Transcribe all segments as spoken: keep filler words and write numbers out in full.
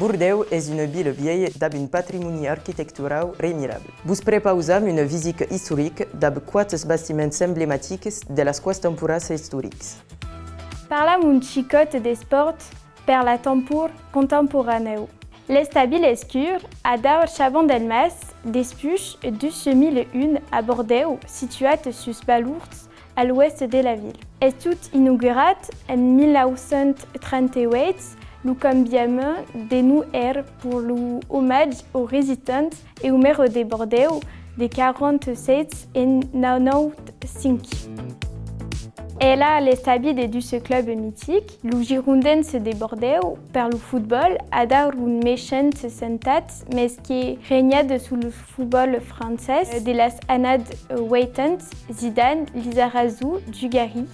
Bordèu es una vila vièlha dab un patrimòni arquitecturau remirable. Vos prepausam una visita istorica dab quate bastiments emblematics de las quates temporadas istoricas. Parlam un chicòt d'espòrt per la tempor contemporanèu. L'estabil escur, adara Chaban-Delmas, despuish dus mila un a Bordèu, situat sus Balords, a l'oèst de la vila. Estut inaugurat en mil nau cents trenta-uèit, lo cambiament de nom èra per lo omatge au resident e au maire de Bordèu de quaranta-sèt en nau nau cinc. E la l'estabi de dus clubs mitics, lo Girondins de Bordèu per lo fotbòl, adara un meschant sentat, mes que regnat sus lo fotbòl francés de las annadas ueitanta, Zidane, Lizarazu, Dugarry,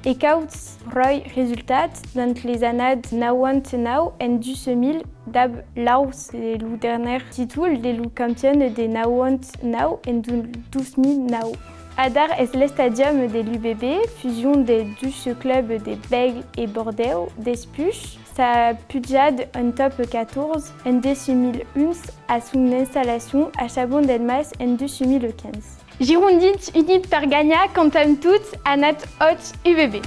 e quauts bròi resultats dens les annadas nauanta-nau en dus mila dab l'Aus, lo darnièr títol de lo campion de nauanta-nau en do-, dos mila nau. Adara es l'estadium de l'U B B, fusion de dus clubs de Bègle e Bordèu, despuish sa pujada en top catorze en dos mila onze a son installacion a Chaban-Delmas en dos mila quinze. Girondins units per ganhar, cantam tots, anat òc U B B.